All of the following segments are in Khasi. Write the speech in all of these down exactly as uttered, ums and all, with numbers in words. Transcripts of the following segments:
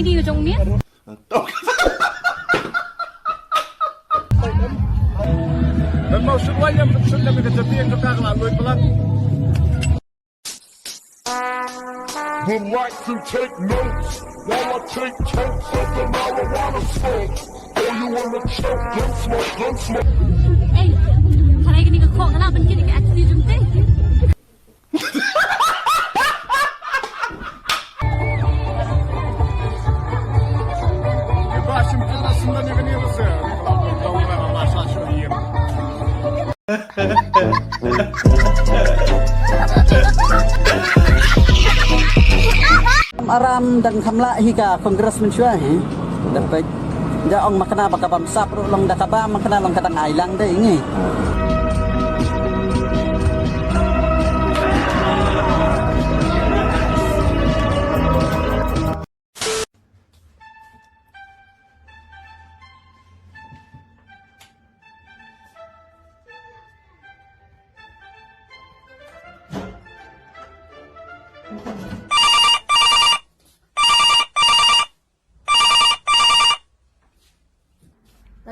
Ni jong ni. Ngan mau shut wai ïam, shut ïam ka jabieng ka ka la lui palat. Would like to take notes while I take totes of the marijuana smoke. Oh, you wanna choke? Don't smoke, don't smoke. Ei, kare kini ka khok kana ban kini ka aksi jumte. Aram dang kham lah hi ka Congress mynshuwa hi. Da peit. Da ong ma kane ba ka bam sap ruh long da ka bam ma kane long ka dang ai lang dei ngi.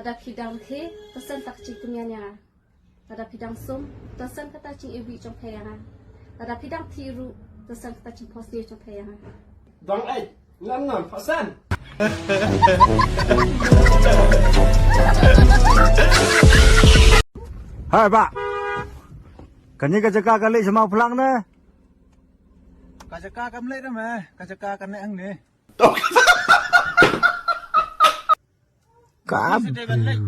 Lada phi dang the, to san ta ka jingpynïaid ïa nga. Lada phi dang sum, to san kata ka jingïewbih jong phi ïa nga. Lada phi dang thih ruh, to san kata ka jingphohsniew jong phi ïa nga. Dang ei, ngan ngan phasan. Hai bah. Kane ka jaka ka leit sha Mawphlang ne? Ka jaka kam leit re me, ka jaka ka neh hangne. Ka Phi dei ban leit.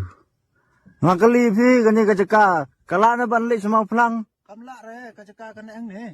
Nga kylli phi kane ka jaka ka lah ne ban leit sha Mawphlang? Kam lah re, ka jaka ka neh hangne.